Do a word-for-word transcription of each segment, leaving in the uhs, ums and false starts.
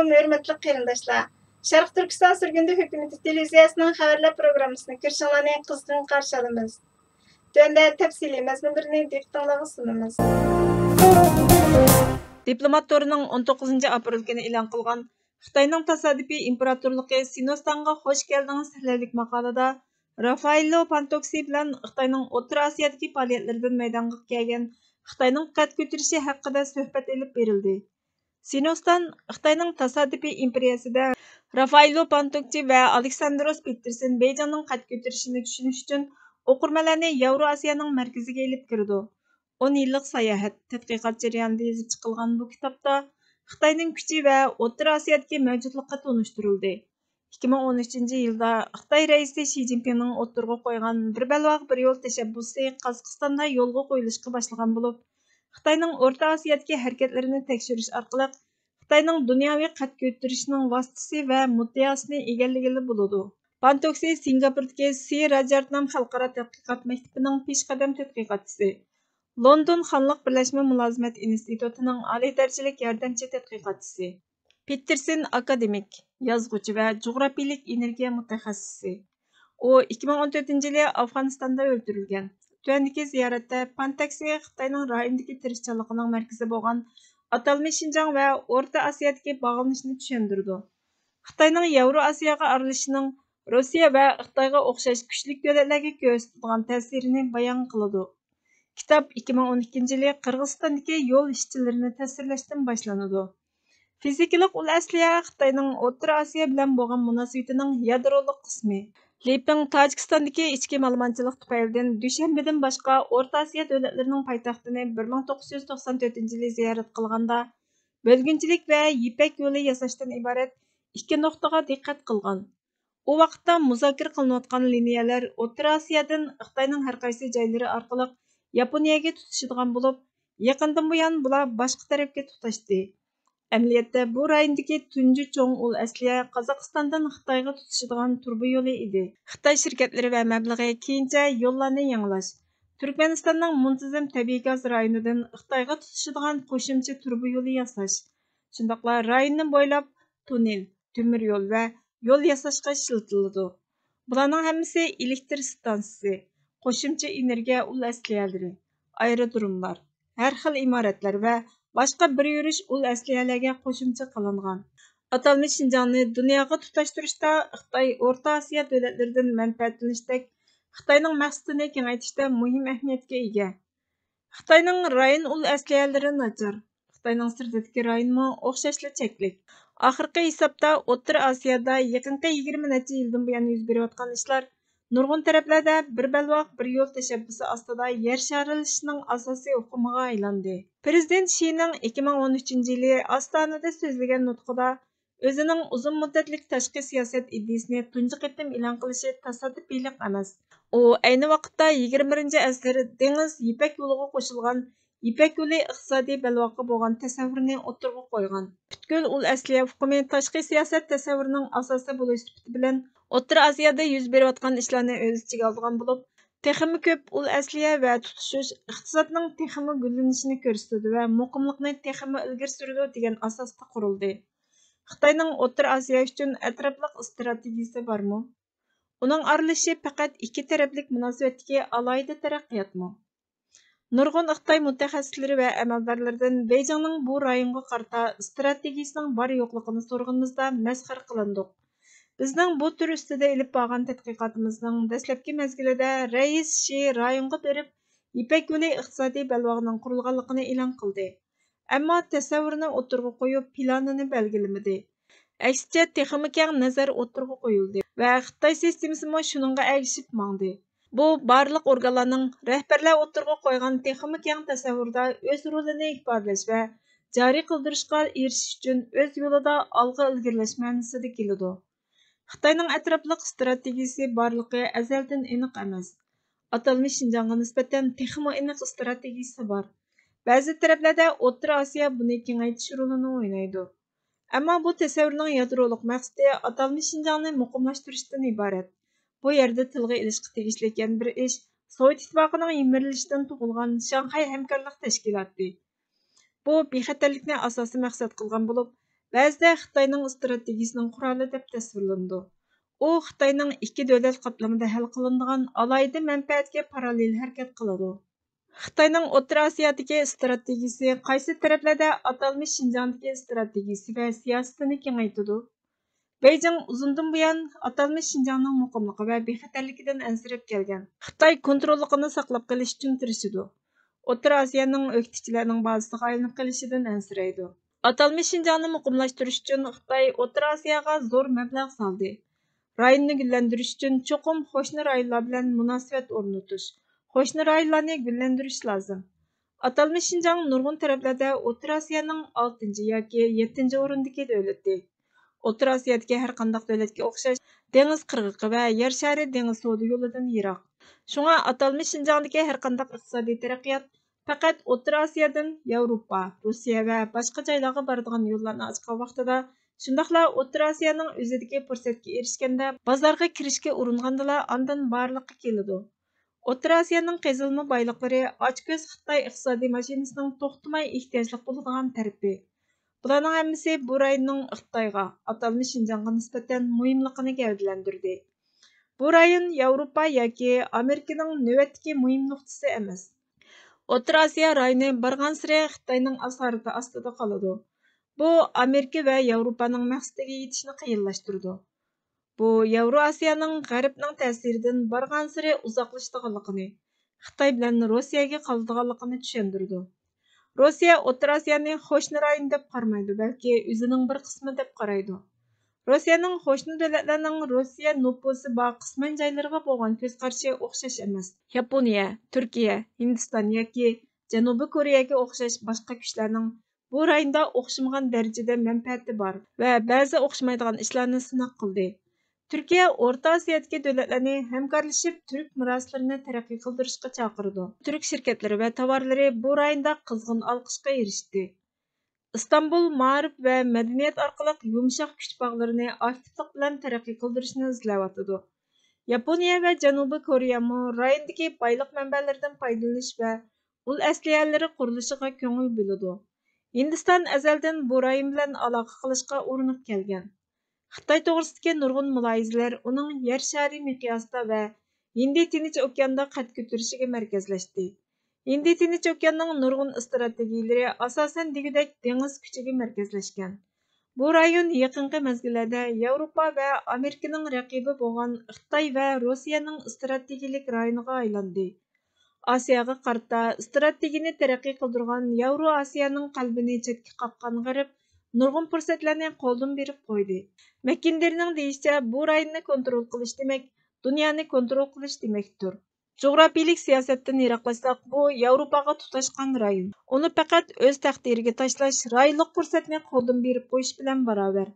ھۆرمەتلىك قېرىنداشلار، شەرقىي تۈركىستان سۈرگۈندە ھۆكۈمىتى تېلېۋىزىيەسىنىڭ خەۋەرلەر پروگراممىسىنى كۆرۈشۈڭلارنى قىزغىن قارشى ئالىمىز. تۆۋەندە تەپسىلىي مەزمۇنلىرىنى دىققىتىڭلارغا سۇنىمىز. دىپلومات تورىنىڭ ئون توققۇزىنچى ئاپرېل كۈنى ئېلان قىلغان خىتاينىڭ تاسادىپىي ئىمپېراتورلۇقى سىنوستانغا خوش كەلدىڭىز سىرلىرلىك ماقالىدا رافائېللو پانتوكسى بىلەن خىتاينىڭ ئوتتۇرا ئاسىيادىكى پائالىيەتلىرىدىن مەيدانغا كەلگەن خىتاينىڭ قەد كۆتۈرۈشى ھەققىدە سۆھبەت ئېلىپ بېرىلدى. سىنوستان خىتاينىڭ تاسادىپىي ئىمپېرىيەسىدە رافائېللو پانتوكسى ۋە ئالېكساندروس پېتېرسېن بېيجىڭنىڭ قەد كۆتۈرۈشىنى چۈشىنىش ئۈچۈن ئوقۇرمەنلەرنى ياۋرو ئاسىيانىڭ مەركىزىگە ئېلىپ كىرىدۇ. ئون يىللىق ساياھەت، تەتقىقات جەريانىدا يېزىپ چىقىلغان بۇ كىتابتا خىتاينىڭ كۈچى ۋە ئوتتۇرا ئاسىيادىكى مەۋجۇتلۇقى تونۇشتۇرۇلدى. ئىككى مىڭ ئون ئۈچىنچى يىلدا خىتاي رەئىسى شى جىنپىڭنىڭ ئوتتۇرىغا قويغان بىر بەلباغ بىر يول تەشەببۇسى قازاقىستاندا يولغا قويۇلۇشقا باشلىغان بولۇپ، خىتاينىڭ ئورتا ئاسىيادىكى ھەرىكەتلىرىنى تەكشۈرۈش ئارقىلىق خىتاينىڭ دۇنياۋى قەد كۆتۈرۈشنىڭ ۋاسىتىسى ۋە مۇددىئاسىنى ئىگىلىگىلى بولىدۇ. پانتوكسى سىنگاپوردىكى سى راجارتنام خەلقئارا تەتقىقات مەكتىپىنىڭ پېشقەدەم تەتقىقاتچىسى، لوندون خانلىق بىرلەشمە مۇلازىمەت ئىنستىتۇتىنىڭ ئالىي دەرىجىلىك ياردەمچى تەتقىقاتچىسى، پېتېرسېن ئاكادېمىك، يازغۇچى ۋە جۇغراپىيىلىك ئېنېرگىيە مۇتەخەسسىسى. ئۇ ئىككى مىڭ ئون تۆتىنچى يىلى ئافغانىستاندا ئۆلتۈرۈلگەن. تۆۋەندىكى زىيارەتتە پانتوكسى خىتاينىڭ رايوندىكى تىرىشچانلىقىنىڭ مەركىزى بولغان ئاتالمىش شىنجاڭ ۋە ئورتا ئاسىيادىكى باغلىنىشنى چۈشەندۈرىدۇ. خىتاينىڭ ياۋرو ئاسىياغا ئارىلىشىشىنىڭ روسىيە ۋە خىتايغا ئوخشاش كۈچلۈك دۆلەتلەرگە كۆرسىتىدىغان تەسىرىنى بايان قىلىدۇ. كىتاب ئىككى مىڭ ئون ئىككىنچى يىلى قىرغىزىستاندىكى يول ئىشچىلىرىنى تەسىرلەشتىن باشلىنىدۇ. فىزىكىلىق ئۇل ئەسلىھە خىتاينىڭ ئوتتۇرا ئاسىيا بىلەن بولغان مۇناسىۋىتىنىڭ يادرولۇق قىسمى. لى پىڭ تاجىكىستاندىكى ئىچكى مالىمانچىلىق تۈپەيلىدىن دۈشەنبىدىن باشقا ئورتا ئاسىيا دۆلەتلىرىنىڭ پايتەختىنى بىر مىڭ توققۇز يۈز توقسان تۆتىنچى يىلى زىيارەت قىلغاندا، بۆلگۈنچىلىك ۋە يىپەك يولى ياساشتىن ئىبارەت ئىككى نۇقتىغا دىققەت قىلغان. ئۇ ۋاقىتتا مۇزاكىرە قىلىنىۋاتقان لىنىيەلەر ئوتتۇرا ئاسىيادىن خىتاينىڭ ھەر قايسى جايلىرى ئارقىلىق ياپونىيەگە تۇتىشىدىغان بولۇپ، يېقىندىن بۇيان بۇلار باشقا تەرەپكە تۇتاشتى. ئەمەلىيەتتە، بۇ رايوندىكى تۇنجى چوڭ ئۇل ئەسلىھە قازاقىستاندىن خىتايغا تۇتىشىدىغان تۇرۇبا يولى ئىدى. خىتاي شىركەتلىرى ۋە مەبلىغى كېيىنچە يوللارنى يېڭىلاش، تۈركمەنىستاننىڭ مۇنتىزىم تەبىئىي گاز رايونىدىن خىتايغا تۇتىشىدىغان قوشۇمچە تۇرۇبا يولى ياساش، شۇنداقلا رايوننى بويلاپ توننېل، تۆمۈر يول ۋە يول ياساشقا ئىشلىتىلىدۇ. بۇلارنىڭ ھەممىسى ئېلېكتر ئىستانسىسى، قوشۇمچە ئېنېرگىيە ئۇل ئەسلىھەلىرى، ئايرودروملار، ھەر خىل ئىمارەتلەر ۋە باشقا بىر يۈرۈش ئۇل ئەسلىھەلەرگە قوشۇمچە قىلىنغان. ئاتالمىش شىنجاڭنى دۇنياغا تۇتاشتۇرۇشتا خىتاي ئورتا ئاسىيا دۆلەتلىرىدىن مەنپەئەتلىنىشتەك، خىتاينىڭ مەقسىتىنى كېڭەيتىشتە مۇھىم ئەھمىيەتكە ئىگە. خىتاينىڭ رايون ئۇل ئەسلىھەلىرى ناچار. خىتاينىڭ سىرتىدىكى رايونمۇ ئوخشاشلا چەكلىك. ئاخىرقى ھېسابتا ئوتتۇرا ئاسىيادا يېقىنقى يىگىرمە نەچچە يىلدىن بۇيان يۈز بېرىۋاتقان ئىشلار نۇرغۇن تەرەپلەردە بىر بەلباغ، بىر يول تەشەببۇسى ئاستىدا يەر شارىلىشىشنىڭ ئاساسىي ئۇقۇمىغا ئايلاندى. پىرېزىدېنت شىنىڭ ئىككى مىڭ ئون ئۈچىنچى يىلى ئاستانىدا سۆزلىگەن نۇتقىدا ئۆزىنىڭ ئۇزۇن مۇددەتلىك تاشقى سىياسەت ئىدىيىسىنى تۇنجى قېتىم ئېلان قىلىشى تاسادىپىيلىق ئەمەس. ئۇ ئەينى ۋاقىتتا يىگىرمە بىرىنچى ئەسىر دېڭىز يىپەك يولىغا قوشۇلغان يىپەك يولى ئىقتىسادىي بەلباغقا بولغان تەسەۋۋۇرنى ئوتتۇرىغا قويغان. پۈتكۈل ئۇل ئەسلىھە ئۇقۇمى تاشقى سىياسەت تەسەۋۋۇرىنىڭ ئاساسى بولۇش سۈپىتى بىلەن ئوتتۇرا ئاسىيادا يۈز بېرىۋاتقان ئىشلارنى ئۆز ئىچىگە ئالىدىغان بولۇپ، تېخىمۇ كۆپ ئۇل ئەسلىھە ۋە تۇتىشىش ئىقتىسادنىڭ تېخىمۇ گۈللىنىشىنى كۆرسىتىدۇ ۋە مۇقىملىقنى تېخىمۇ ئىلگىرى سۈرىدۇ دېگەن ئاساستا قۇرۇلدى. خىتاينىڭ ئوتتۇرا ئاسىيا ئۈچۈن ئەتراپلىق ئىستراتېگىيىسى بارمۇ؟ ئۇنىڭ ئارىلىشىشى پەقەت ئىككى تەرەپلىك مۇناسىۋەتتىكى ئالاھىدە تەرەققىياتمۇ؟ نۇرغۇن خىتاي مۇتەخەسسىسلىرى ۋە ئەمەلدارلىرىدىن بېيجىڭنىڭ بۇ رايونغا قارىتا ئىستراتېگىيىسىنىڭ بار-يوقلۇقىنى سورىغىنىمىزدا مەسخىرە قىلىندۇق. بىزنىڭ بۇ تۈر ئۈستىدە ئېلىپ بارغان تەتقىقاتىمىزنىڭ دەسلەپكى مەزگىلىدە رەئىس شى رايونغا بېرىپ، يىپەك يولى ئىقتىسادىي بەلباغىنىڭ قۇرۇلغانلىقىنى ئېلان قىلدى. ئەمما تەسەۋۋۇرنى ئوتتۇرىغا قويۇپ، پىلانىنى بەلگىلىمىدى. ئەكسىچە، تېخىمۇ كەڭ نەزەر ئوتتۇرىغا قويۇلدى ۋە خىتاي سىستېمىسىمۇ شۇنىڭغا ئەگىشىپ ماڭدى. بۇ بارلىق ئورگانلارنىڭ رەھبەرلەر ئوتتۇرىغا قويغان تېخىمۇ كەڭ تەسەۋۋۇردا ئۆز رولىنى ئىپادىلەش ۋە جارى قىلدۇرۇشقا ئېرىشىش ئۈچۈن ئۆز يولىدا ئالغا ئىلگىرىلەش مەنىسىدە كېلىدۇ. خىتاينىڭ ئەتراپلىق ئىستراتېگىيىسى بارلىقى ئەزەلدىن ئېنىق ئەمەس. ئاتالمىش شىنجاڭغا نىسبەتەن تېخىمۇ ئېنىق ئىستراتېگىيىسى بار. بەزى تەرەپلەردە ئوتتۇرا ئاسىيا بۇنى كېڭەيتىش رولىنى ئوينايدۇ. ئەمما بۇ تەسەۋۋۇرنىڭ يادرولۇق مەقسىتى ئاتالمىش شىنجاڭنى مۇقىملاشتۇرۇشتىن ئىبارەت. بۇ يەردە تىلغا ئېلىشقا تېگىشلىك يەنە بىر ئىش، سوۋېت ئىتتىپاقىنىڭ يىمىرىلىشىدىن تۇغۇلغان شاڭخەي ھەمكارلىق تەشكىلاتى. بۇ بىخەتەرلىكنى ئاساسىي مەقسەت قىلغان بولۇپ، بەزىدە خىتاينىڭ ئىستراتېگىيىسىنىڭ قورالى دەپ تەسۋىرلىنىدۇ. ئۇ خىتاينىڭ ئىككى دۆلەت قاتلىمىدا ھەل قىلىنىدىغان ئالاھىدە مەنپەئەتكە پاراللېل ھەرىكەت قىلىدۇ. خىتاينىڭ ئوتتۇرا ئاسىيادىكى ئىستراتېگىيىسى قايسى تەرەپلەردە ئاتالمىش شىنجاڭدىكى ئىستراتېگىيىسى ۋە سىياسىتىنى كېڭەيتىدۇ؟ بېيجىڭ ئۇزۇندىن بۇيان ئاتالمىش شىنجاڭنىڭ مۇقىملىقى ۋە بىخەتەرلىكىدىن ئەنسىرەپ كەلگەن. خىتاي كونتروللۇقىنى ساقلاپ قېلىش ئۈچۈن تىرىشىدۇ. ئوتتۇرا ئاسىيانىڭ ئۆكتىچىلەرنىڭ بازىسىغا ئايلىنىپ قېلىشىدىن ئەنسىرەيدۇ. ئاتالمىش شىنجاڭنى مۇقىملاشتۇرۇش ئۈچۈن خىتاي ئوتتۇرا ئاسىياغا زور مەبلەغ سالدى. رايوننى گۈللەندۈرۈش ئۈچۈن چوقۇم قوشنا رايونلار بىلەن مۇناسىۋەت ئورنىتىش، قوشنا رايونلارنى گۈللەندۈرۈش لازىم. ئاتالمىش شىنجاڭ نۇرغۇن تەرەپلەردە ئوتتۇرا ئاسىيانىڭ ئالتىنچى ياكى يەتتىنچى ئورۇندىكى دۆلىتى. ئوتتۇرا ئاسىيادىكى ھەر قانداق دۆلەتكە ئوخشاش دېڭىز قىرغىقى ۋە يەر شارى دېڭىز سودا يولىدىن يىراق. شۇڭا ئاتالمىش شىنجاڭدىكى ھەر قانداق ئىقتىسادىي تەرەققىيات پەقەت ئوتتۇرا ئاسىيادىن ياۋروپا، روسىيە ۋە باشقا جايلارغا بارىدىغان يوللارنى ئاچقان ۋاقتىدا، شۇنداقلا ئوتتۇرا ئاسىيانىڭ ئۆزىدىكى پۇرسەتكە ئېرىشكەندە، بازارغا كىرىشكە ئۇرۇنغاندىلا ئاندىن بارلىققا كېلىدۇ. ئوتتۇرا ئاسىيانىڭ قېزىلما بايلىقلىرى ئاچكۆز خىتاي ئىقتىسادىي ماشىنىسىنىڭ توختىماي ئېھتىياجلىق بولىدىغان تەرىپى. بۇلارنىڭ ھەممىسى بۇ رايوننىڭ خىتايغا، ئاتالمىش شىنجاڭغا نىسبەتەن مۇھىملىقىنى گەۋدىلەندۈردى. بۇ رايون ياۋروپا ياكى ئامېرىكىنىڭ نۆۋەتتىكى مۇھىم نۇقتىسى ئەمەس. ئوتتۇرا ئاسىيا رايونى بارغانسېرى خىتاينىڭ ئاسارىتى ئاستىدا قالىدۇ. بۇ ئامېرىكا ۋە ياۋروپانىڭ مەقسىتىگە يېتىشنى قىيىنلاشتۇرىدۇ. بۇ ياۋرو ئاسىيانىڭ غەربنىڭ تەسىرىدىن بارغانسېرى ئۇزاقلىشىدىغانلىقىنى، خىتاي بىلەن روسىيەگە قالىدىغانلىقىنى چۈشەندۈرىدۇ. روسىيە ئوتتۇرا ئاسىيانى قوشنا رايون دەپ قارىمايدۇ، بەلكى ئۆزىنىڭ بىر قىسمى دەپ قارايدۇ. روسىيەنىڭ قوشنا دۆلەتلەرنىڭ روسىيە نوپۇسى بار قىسمەن جايلىرىغا بولغان كۆز قارىشى ئوخشاش ئەمەس. ياپونىيە، تۈركىيە، ھىندىستان ياكى جەنۇبىي كورېيەگە ئوخشاش باشقا كۈچلەرنىڭ بۇ رايوندا ئوخشىمىغان دەرىجىدە مەنپەئەتى بار ۋە بەزى ئوخشىمايدىغان ئىشلارنى سىناق قىلدى. تۈركىيە ئورتا ئاسىيادىكى دۆلەتلەرنى ھەمكارلىشىپ تۈرك مىراسلىرىنى تەرەققىي قىلدۇرۇشقا چاقىرىدۇ. تۈرك شىركەتلىرى ۋە تاۋارلىرى بۇ رايوندا قىزغىن ئالقىشقا ئېرىشتى. ئىستانبۇل مائارىپ ۋە مەدەنىيەت ئارقىلىق يۇمشاق كۈچ باغلىرىنى ئاكتىپلىق بىلەن تەرەققىي قىلدۇرۇشنى ئىزدەۋاتىدۇ. ياپونىيە ۋە جەنۇبىي كورېيەمۇ رايوندىكى بايلىق مەنبەلىرىدىن پايدىلىنىش ۋە ئۇل ئەسلىھەلىرى قۇرۇلۇشىغا كۆڭۈل بۆلىدۇ. ھىندىستان ئەزەلدىن بۇ رايون بىلەن ئالاقە قىلىشقا ئۇرۇنۇپ كەلگەن. خىتاي توغرىسىدىكى نۇرغۇن مۇلاھىزىلەر ئۇنىڭ يەر شارى مىقياسىدا ۋە ھىندى تىنچ ئوكياندا قەد كۆتۈرۈشىگە مەركەزلەشتى. ھىندى تىنچ ئوكياننىڭ نۇرغۇن ئىستراتېگىيىلىرى ئاساسەن دېگۈدەك دېڭىز كۈچىگە مەركەزلەشكەن. بۇ رايون يېقىنقى مەزگىللەردە ياۋروپا ۋە ئامېرىكىنىڭ رەقىبى بولغان خىتاي ۋە روسىيەنىڭ ئىستراتېگىيىلىك رايونىغا ئايلاندى. ئاسىياغا قارىتا ئىستراتېگىيىنى تەرەققىي قىلدۇرغان ياۋرو ئاسىيانىڭ قەلبىنى چەتكە قاققان غەرب نۇرغۇن پۇرسەتلەرنى قولدىن بېرىپ قويدى. مەككىندېرنىڭ دېيىشىچە، بۇ رايوننى كونترول قىلىش دېمەك، دۇنيانى كونترول قىلىش دېمەكتۇر. جۇغراپىيىلىك سىياسەتتىن يىراقلاشساق، بۇ ياۋروپاغا تۇتاشقان رايون. ئۇنى پەقەت ئۆز تەقدىرىگە تاشلاش، رايونلۇق پۇرسەتنى قولدىن بېرىپ قويۇش بىلەن باراۋەر.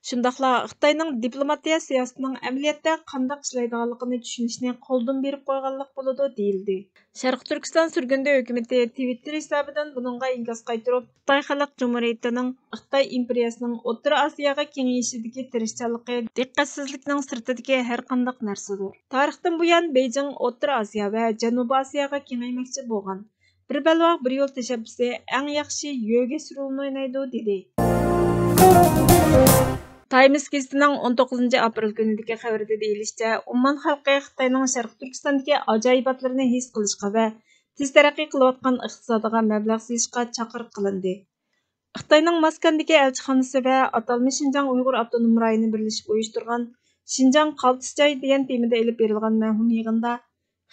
شۇنداقلا خىتاينىڭ دىپلوماتىيە سىياسىتىنىڭ ئەمەلىيەتتە قانداق ئىشلەيدىغانلىقىنى چۈشىنىشنى قولدىن بېرىپ قويغانلىق بولىدۇ، دېيىلدى. شەرقىي تۈركىستان سۈرگۈندە ھۆكۈمىتى تىۋىتتېر ھېسابىدىن بۇنىڭغا ئىنكاس قايتۇرۇپ، خىتاي خەلق جۇمھۇرىيىتىنىڭ خىتاي ئىمپېرىيەسىنىڭ ئوتتۇرا ئاسىياغا كېڭىيىشىدىكى تىرىشچانلىقى دىققەتسىزلىكنىڭ سىرتىدىكى ھەر قانداق نەرسىدۇر. تارىختىن بۇيان بېيجىڭ ئوتتۇرا ئاسىيا ۋە جەنۇبىي ئاسىياغا كېڭەيمەكچى بولغان، بىر بەلباغ بىر يول تەشەببۇسى ئەڭ ياخشى يۆگەش رولىنى ئوينايدۇ، دېدى. تايمس گېزىتىنىڭ ئون توققۇزىنچى ئاپرېل كۈنىدىكى خەۋىرىدە دېيىلىشىچە، ئومان خەلقى خىتاينىڭ شەرقىي تۈركىستاندىكى ئاجايىباتلىرىنى ھېس قىلىشقا ۋە تېز تەرەققىي قىلىۋاتقان ئىقتىسادىغا مەبلەغ سېلىشقا چاقىرىق قىلىندى. خىتاينىڭ ماسكاندىكى ئەلچىخانىسى ۋە ئاتالمىش شىنجاڭ ئۇيغۇر ئاپتونوم رايونى بىرلىشىپ ئۇيۇشتۇرغان شىنجاڭ قالتىس جاي دېگەن تېمىدا ئېلىپ بېرىلغان مەۋھۇم يىغىندا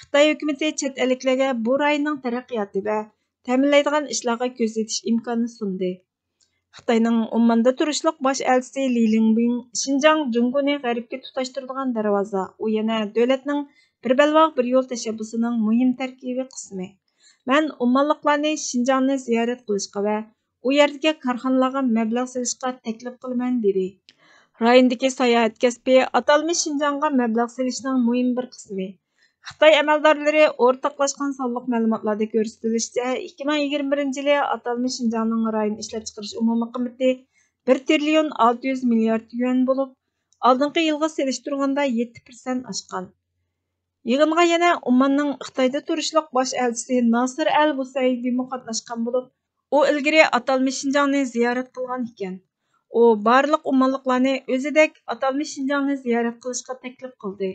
خىتاي ھۆكۈمىتى چەت ئەللىكلەرگە بۇ رايوننىڭ تەرەققىياتى ۋە تەمىنلەيدىغان ئىشلارغا كۆزىتىش ئىمكانى سۇندى. خىتاينىڭ ئوماندا تۇرۇشلۇق باش ئەلچىسى لى لىڭبىڭ شىنجاڭ جۇڭگونى غەربكە تۇتاشتۇرىدىغان دەرۋازا، ئۇ يەنە دۆلەتنىڭ بىر بەلباغ بىر يول تەشەببۇسىنىڭ مۇھىم تەركىبىي قىسمى. مەن ئومانلىقلارنى شىنجاڭنى زىيارەت قىلىشقا ۋە ئۇ يەردىكى كارخانىلارغا مەبلەغ سېلىشقا تەكلىپ قىلىمەن، دېدى. رايوندىكى ساياھەت كەسپى ئاتالمىش شىنجاڭغا مەبلەغ سېلىشنىڭ مۇھىم بىر قىسمى. خىتاي ئەمەلدارلىرى ئورتاقلاشقان سانلىق مەلۇماتلاردا كۆرسىتىلىشىچە، ئىككى مىڭ يىگىرمە بىرىنچى يىلى ئاتالمىش شىنجاڭنىڭ رايون ئىشلەپچىقىرىش ئومۇمىي قىممىتى بىر تىرىليون ئالتە يۈز مىليارد يۈەن بولۇپ، ئالدىنقى يىلغا سېلىشتۇرغاندا يەتتە پىرسەنت ئاشقان. يىغىنغا يەنە ئوماننىڭ خىتايدا تۇرۇشلۇق باش ئەلچىسى ناسىر ئەل بۇسەيدىمۇ قاتناشقان بولۇپ، ئۇ ئىلگىرى ئاتالمىش شىنجاڭنى زىيارەت قىلغان ئىكەن. ئۇ بارلىق ئومانلىقلارنى ئۆزىدەك ئاتالمىش شىنجاڭنى زىيارەت قىلىشقا تەكلىپ قىلدى.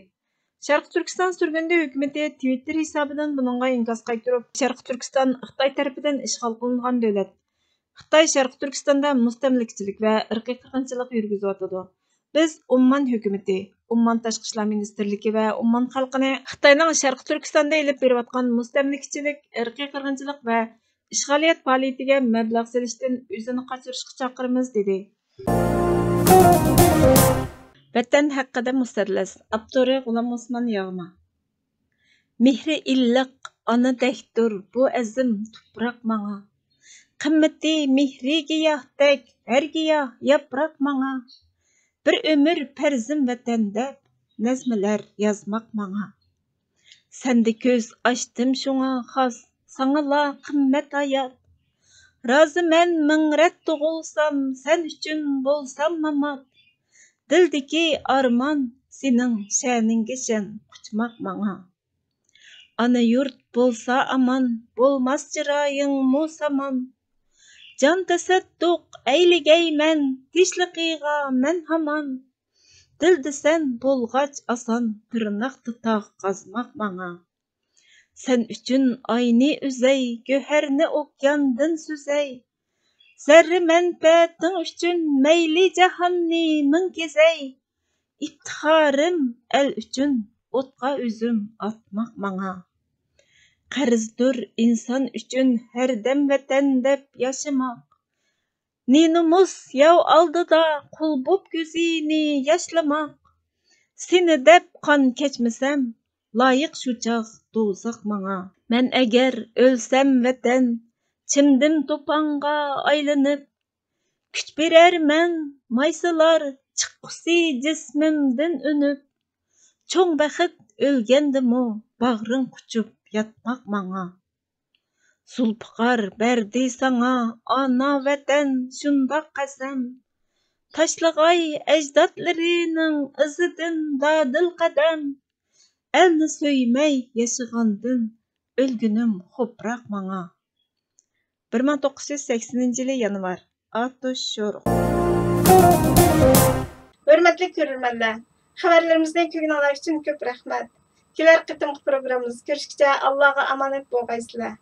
شەرقىي تۈركىستان سۈرگۈندە ھۆكۈمىتى تىۋىتتېر ھېسابىدىن بۇنىڭغا ئىنكاس قايتۇرۇپ، شەرقىي تۈركىستان خىتاي تەرىپىدىن ئىشغال قىلىنغان دۆلەت. خىتاي شەرقىي تۈركىستاندا مۇستەملىكىچىلىك ۋە ئىرقىي قىرغىنچىلىق يۈرگۈزۈۋاتىدۇ. بىز ئوممان ھۆكۈمىتى، ئوممان تاشقى ئىشلار مىنىستىرلىكى ۋە ئوممان خەلقىنى خىتاينىڭ شەرقىي تۈركىستاندا ئېلىپ بېرىۋاتقان مۇستەملىكىچىلىك، ئىرقىي قىرغىنچىلىق ۋە ئىشغالىيەت پائالىيىتىگە مەبلەغ سېلىشتىن ئۆزىنى قاچۇرۇشقا چاقىرىمىز، دېدى. ۋەتەن ھەققىدە مۇسەللەس، ئاپتورى غۇلام ئوسمان ياغما. مېھرى ئىللىق ئانىدەكتۇر بۇ ئەزىم تۇپراق ماڭا. قىممىتى مېھرى گىياھتەك ھەر گىياھ ياپراق ماڭا. بىر ئۆمۈر پەرزىم ۋەتەن دەپ نەزمىلەر يازماق ماڭا. سەندە كۆز ئاچتىم شۇڭا خاس، ساڭىلا قىممەت ھايات. رازىمەن مىڭ رەت تۇغۇلسام، سەن ئۈچۈن بولسام مامات. دىلدىكى ئارمان سېنىڭ شەنىڭگە شەن قۇچماق ماڭا. ئانا يۇرت بولسا ئامان، بولماس چىرايىڭمۇ سامان. جان تەسەددۇق ئەيلىگەيمەن، تىنچلىقىغا مەن ھامان. دىلدە سەن بولغاچ ئاسان، تىرناقتا تاغ قازماق ماڭا. سەن ئۈچۈن ئاينى ئۈزەي، گۆھەرنى ئوكياندىن سۈزەي. زەررە مەنپەئەتىڭ ئۈچۈن مەيلى جاھاننى مىڭ كېزەي. ئىپتىخارىم ئەل ئۈچۈن ئوتقا ئۆزۈم ئاتماق ماڭا. قەرزدۇر ئىنسان ئۈچۈن ھەردەم ۋەتەن دەپ ياشىماق. نى-نومۇس ياۋ ئالدىدا قۇل بوپ كۆزىنى ياشلىماق. سېنى دەپ قان كەچمىسەم، لايىق شۇ چاغ دوزاخ ماڭا. مەن ئەگەر ئۆلسەم ۋەتەن، چىمدىم توپانغا ئايلىنىپ. كۈچ بېرەرمەن مايسىلار چىققۇسى جىسمىمدىن ئۈنۈپ. چوڭ بەخت ئۆلگەندىمۇ باغرىڭ قۇچۇپ ياتماق ماڭا. زۇلپىقار بەردى ساڭا ئانا ۋەتەن شۇنداق قەسەم. تاشلىغاي ئەجدادلىرىنىڭ ئىزىدىن دادىل قەدەم. ئەلنى سۆيمەي ياشىغاندىن ئۆلگىنىم خوپراق ماڭا. بىر مىڭ توققۇز يۈز سەكسىنىنچى يىلى يانۋار. ئاتۇش شورۇق. ھۆرمەتلىك كۆرۈرمەنلەر، خەۋەرلىرىمىزنى كۆرگىنىڭلار ئۈچۈن كۆپ رەھمەت. كېلەر قېتىمقى پروگراممىمىزدا كۆرۈشكىچە ئاللاغا ئامانەت بولغايسىلەر.